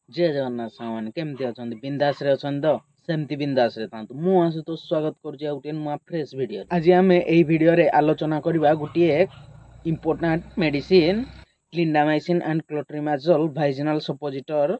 ଜୟ ଜଗନ୍ନାଥ ସାଙ୍ଗମାନେ, କେମିତି ଅଛନ୍ତି? ବିନ୍ଦାସରେ ଅଛନ୍ତି ତ? ସେମିତି ବିନ୍ଦାସରେ ଥାନ୍ତୁ। ମୁଁ ଆଶୁତୋଷ, ସ୍ୱାଗତ କରୁଛି ଆଉ ଗୋଟିଏ ନୂଆ ଫ୍ରେଶ୍ ଭିଡ଼ିଓ। ଆଜି ଆମେ ଏହି ଭିଡ଼ିଓରେ ଆଲୋଚନା କରିବା ଗୋଟିଏ important medicine, clindamycin and clotrimazole vaginal suppository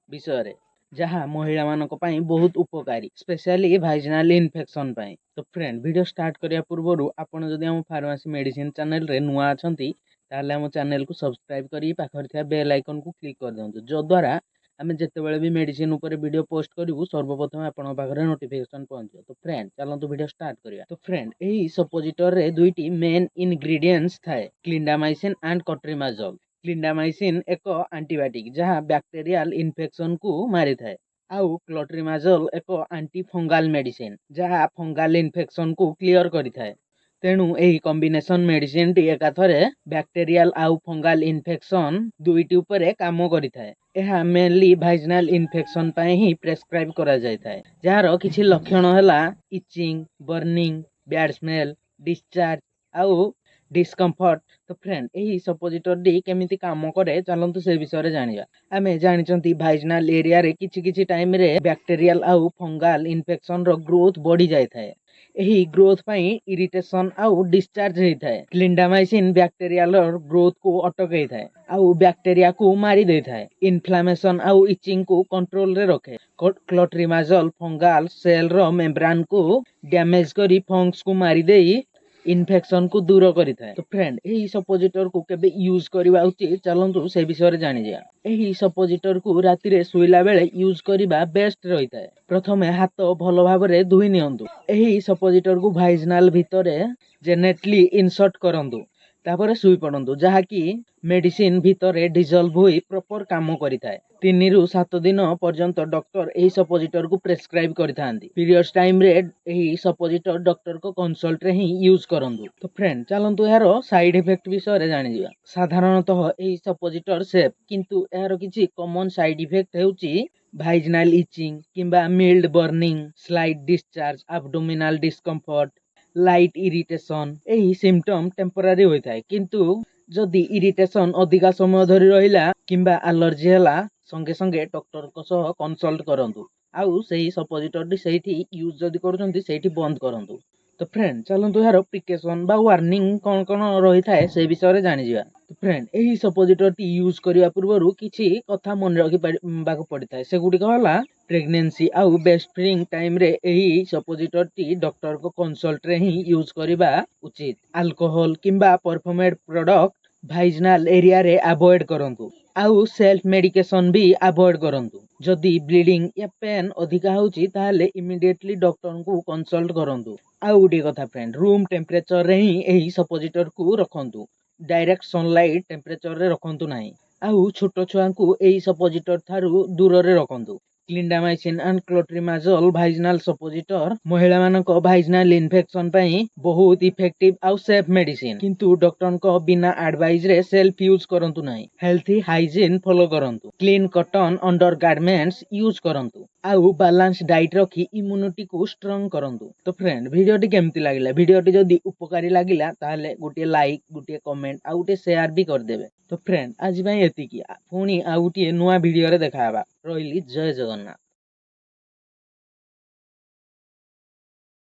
ବିଷୟରେ, ଯାହା ମହିଳାମାନଙ୍କ ପାଇଁ ବହୁତ ଉପକାରୀ, ସ୍ପେଶାଲି ଭାଇଜିନାଲ ଇନଫେକ୍ସନ୍ ପାଇଁ। ତ ଫ୍ରେଣ୍ଡ, ଭିଡ଼ିଓ ଷ୍ଟାର୍ଟ କରିବା ପୂର୍ବରୁ ଆପଣ ଯଦି ଆମ ଫାର୍ମାସି ମେଡ଼ିସିନ ଚ୍ୟାନେଲରେ ନୂଆ ଅଛନ୍ତି, ତାହେଲେ ଆମ ଚ୍ୟାନେଲକୁ ସବସ୍କ୍ରାଇବ୍ କରି ପାଖରେ ଥିବା ବେଲ୍ ଆଇକନ୍କୁ କ୍ଲିକ୍ କରିଦିଅନ୍ତୁ, ଯଦ୍ୱାରା ଆମେ ଯେତେବେଳେ ବି ମେଡ଼ିସିନ ଉପରେ ଭିଡ଼ିଓ ପୋଷ୍ଟ କରିବୁ, ସର୍ବପ୍ରଥମେ ଆପଣଙ୍କ ପାଖରେ ନୋଟିଫିକେସନ୍ ପହଞ୍ଚିବ। ତ ଫ୍ରେଣ୍ଡ, ଚାଲନ୍ତୁ ଭିଡ଼ିଓ ଷ୍ଟାର୍ଟ କରିବା। ତ ଫ୍ରେଣ୍ଡ, ଏହି ସପୋଜିଟରରେ ଦୁଇଟି ମେନ୍ ଇନଗ୍ରିଡ଼ିଏଣ୍ଟସ୍ ଥାଏ, କ୍ଲିଣ୍ଡାମାଇସିନ୍ ଆଣ୍ଡ କ୍ଲୋଟ୍ରିମାଜୋଲ୍। କ୍ଲିଣ୍ଡାମାଇସିନ୍ ଏକ ଆଣ୍ଟିବାୟୋଟିକ୍ ଯାହା ବ୍ୟାକ୍ଟେରିଆଲ ଇନଫେକ୍ସନକୁ ମାରିଥାଏ, ଆଉ କ୍ଲୋଟ୍ରିମାଜୋଲ୍ ଏକ ଆଣ୍ଟି ଫଙ୍ଗାଲ ମେଡ଼ିସିନ ଯାହା ଫଙ୍ଗାଲ ଇନଫେକ୍ସନକୁ କ୍ଲିୟର କରିଥାଏ। ତେଣୁ ଏହି କମ୍ବିନେସନ୍ ମେଡ଼ିସିନଟି ଏକାଥରେ ବ୍ୟାକ୍ଟେରିଆଲ ଆଉ ଫଙ୍ଗାଲ ଇନଫେକ୍ସନ ଦୁଇଟି ଉପରେ କାମ କରିଥାଏ। ଏହା ମେନଲି ଭାଇଜିନାଲ ଇନଫେକ୍ସନ ପାଇଁ ହିଁ ପ୍ରେସକ୍ରାଇବ୍ କରାଯାଇଥାଏ, ଯାହାର କିଛି ଲକ୍ଷଣ ହେଲା itching, burning, bad smell, discharge ଆଉ ଡିସକମ୍ଫର୍ଟ। ତ ଫ୍ରେଣ୍ଡ, ଏହି ସପୋଜିଟରଟି କେମିତି କାମ କରେ, ଚାଲନ୍ତୁ ସେ ବିଷୟରେ ଜାଣିବା। ଆମେ ଜାଣିଛନ୍ତି, ଭାଇଜିନାଲ ଏରିଆରେ କିଛି କିଛି ଟାଇମରେ ବ୍ୟାକ୍ଟେରିଆଲ ଆଉ ଫଙ୍ଗାଲ ଇନଫେକ୍ସନର ଗ୍ରୋଥ ବଢ଼ି ଯାଇଥାଏ। ଏହି ଗ୍ରୋଥ ପାଇଁ ଇରିଟେସନ ଆଉ ଡିସଚାର୍ଜ ହେଇଥାଏ। କ୍ଲିଣ୍ଡାମାଇସିନ୍ ବ୍ୟାକ୍ଟେରିଆଲ ଗ୍ରୋଥକୁ ଅଟକେଇଥାଏ ଆଉ ବ୍ୟାକ୍ଟେରିଆକୁ ମାରି ଦେଇଥାଏ। ଇନଫ୍ଲାମେସନ ଆଉ ଇଚିଂକୁ କଣ୍ଟ୍ରୋଲରେ ରଖେ। କ୍ଲୋଟ୍ରିମାଜୋଲ ଫଙ୍ଗାଲ ସେଲର ମେମ୍ବ୍ରାନକୁ ଡ୍ୟାମେଜ କରି ଫଙ୍ଗସକୁ ମାରିଦେଇ ଇନଫେକ୍ସନକୁ ଦୂର କରିଥାଏ। ତ ଫ୍ରେଣ୍ଡ, ଏହି ସପୋଜିଟରକୁ କେବେ ୟୁଜ୍ କରିବା ଉଚିତ, ଚାଲନ୍ତୁ ସେ ବିଷୟରେ ଜାଣିଯିବା। ଏହି ସପୋଜିଟରକୁ ରାତିରେ ଶୋଇଲା ବେଳେ ୟୁଜ୍ କରିବା ବେଷ୍ଟ ରହିଥାଏ। ପ୍ରଥମେ ହାତ ଭଲ ଭାବରେ ଧୋଇ ନିଅନ୍ତୁ। ଏହି ସପୋଜିଟରକୁ ଭାଇଜିନାଲ ଭିତରେ ଜେଣ୍ଟଲି ଇନସର୍ଟ କରନ୍ତୁ। ତାପରେ ଶୋଇ ପଡ଼ନ୍ତୁ, ଯାହାକି ମେଡ଼ିସିନ ଭିତରେ ଡିଜଲ୍ଭ ହୋଇ ପ୍ରପର କାମ କରିଥାଏ। 3ରୁ 7 ଦିନ ପର୍ଯ୍ୟନ୍ତ ଡକ୍ଟର ଏହି ସପୋଜିଟରକୁ ପ୍ରେସକ୍ରାଇବ୍ କରିଥାନ୍ତି। ପିରିୟଡ଼୍ସ ଟାଇମରେ ଏହି ସପୋଜିଟର ଡକ୍ଟରଙ୍କ କନସଲ୍ଟରେ ହିଁ ୟୁଜ୍ କରନ୍ତୁ। ତ ଫ୍ରେଣ୍ଡ, ଚାଲନ୍ତୁ ଏହାର ସାଇଡ୍ ଇଫେକ୍ଟ ବିଷୟରେ ଜାଣିଯିବା। ସାଧାରଣତଃ ଏହି ସପୋଜିଟର ସେଫ୍, କିନ୍ତୁ ଏହାର କିଛି କମନ୍ ସାଇଡ୍ ଇଫେକ୍ଟ ହେଉଛି ଭାଇଜିନାଲ ଇଚିଂ କିମ୍ବା mild burning, slight discharge, abdominal discomfort, light irritation। ଏହି ସିମ୍ପଟମ୍ ଟେମ୍ପୋରାରୀ ହୋଇଥାଏ, କିନ୍ତୁ ଯଦି ଇରିଟେସନ୍ ଅଧିକା ସମୟ ଧରି ରହିଲା କିମ୍ବା ଆଲର୍ଜି ହେଲା, ସଙ୍ଗେ ସଙ୍ଗେ ଡକ୍ଟରଙ୍କ ସହ କନସଲ୍ଟ କରନ୍ତୁ ଆଉ ସେହି ସପୋଜିଟରଟି ସେଇଠି ୟୁଜ୍ ଯଦି କରୁଛନ୍ତି, ସେଇଠି ବନ୍ଦ କରନ୍ତୁ। ତ ଫ୍ରେଣ୍ଡ, ଚାଲନ୍ତୁ ଏହାର ପ୍ରିକସନ୍ ବା ୱାର୍ଣ୍ଣିଂ କ'ଣ କ'ଣ ରହିଥାଏ, ସେ ବିଷୟରେ ଜାଣିଯିବା। ତ ଫ୍ରେଣ୍ଡ, ଏହି ସପୋଜିଟରଟି ୟୁଜ୍ କରିବା ପୂର୍ବରୁ କିଛି କଥା ମନେ ରଖିବାକୁ ପଡ଼ିଥାଏ। ସେଗୁଡ଼ିକ ହେଲା, ପ୍ରେଗନେନ୍ସି ଆଉ ବ୍ରେଷ୍ଟ ଫିଡ଼ିଂ ଟାଇମରେ ଏହି ସପୋଜିଟରଟି ଡକ୍ଟରଙ୍କ କନସଲ୍ଟରେ ହିଁ ୟୁଜ୍ କରିବା ଉଚିତ। ଆଲକୋହଲ କିମ୍ବା ପରଫ୍ୟୁମେଡ୍ ପ୍ରଡକ୍ଟ ଭାଇଜିନାଲ ଏରିଆରେ ଆଭଏଡ୍ କରନ୍ତୁ ଆଉ ସେଲ୍ଫ ମେଡିକେସନ ବି ଆଭଏଡ୍ କରନ୍ତୁ। ଯଦି ବ୍ଲିଡ଼ିଂ ୟା ପେନ୍ ଅଧିକା ହେଉଛି, ତାହେଲେ ଇମିଡ଼ିଏଟଲି ଡକ୍ଟରଙ୍କୁ କନସଲ୍ଟ କରନ୍ତୁ। ଆଉ ଗୋଟିଏ କଥା ଫ୍ରେଣ୍ଡ, ରୁମ୍ ଟେମ୍ପରେଚରରେ ହିଁ ଏହି ସପୋଜିଟରକୁ ରଖନ୍ତୁ, ଡାଇରେକ୍ଟ ସନଲାଇଟ୍ ଟେମ୍ପରେଚରରେ ରଖନ୍ତୁ ନାହିଁ। ଆଉ ଛୋଟ ଛୁଆଙ୍କୁ ଏହି ସପୋଜିଟର ଠାରୁ ଦୂରରେ ରଖନ୍ତୁ। Clindamycin and clotrimazole vaginal suppository ମହିଳାମାନଙ୍କ ଭାଇଜିନାଲ ଇନଫେକ୍ସନ ପାଇଁ ବହୁତ ଇଫେକ୍ଟିଭ ଆଉ ସେଫ୍ ମେଡିସିନ, କିନ୍ତୁ ଡକ୍ଟରଙ୍କ ବିନା ଆଡଭାଇଜରେ ସେଲ୍ଫ ୟୁଜ୍ କରନ୍ତୁ ନାହିଁ। ହେଲ୍ଥି ହାଇଜିନ୍ ଫଲୋ କରନ୍ତୁ, clean cotton under garments use କରନ୍ତୁ ଆଉ ବାଲାନ୍ସ ଡାଇଟ୍ ରଖି ଇମ୍ୟୁନିଟିକୁ ଷ୍ଟ୍ରଙ୍ଗ କରନ୍ତୁ। ତ ଫ୍ରେଣ୍ଡ, ଭିଡ଼ିଓଟି କେମିତି ଲାଗିଲା? ଭିଡ଼ିଓଟି ଯଦି ଉପକାରୀ ଲାଗିଲା, ତାହେଲେ ଗୋଟିଏ ଲାଇକ୍, ଗୋଟିଏ କମେଣ୍ଟ ଆଉ ଗୋଟିଏ ସେୟାର ବି କରିଦେବେ। ତ ଫ୍ରେଣ୍ଡ, ଆଜି ପାଇଁ ଏତିକି। ପୁଣି ଆଉ ଗୋଟିଏ ନୂଆ ଭିଡ଼ିଓରେ ଦେଖା ହେବା। ରହିଲି, ଜୟ ଜଗନ୍ନାଥ।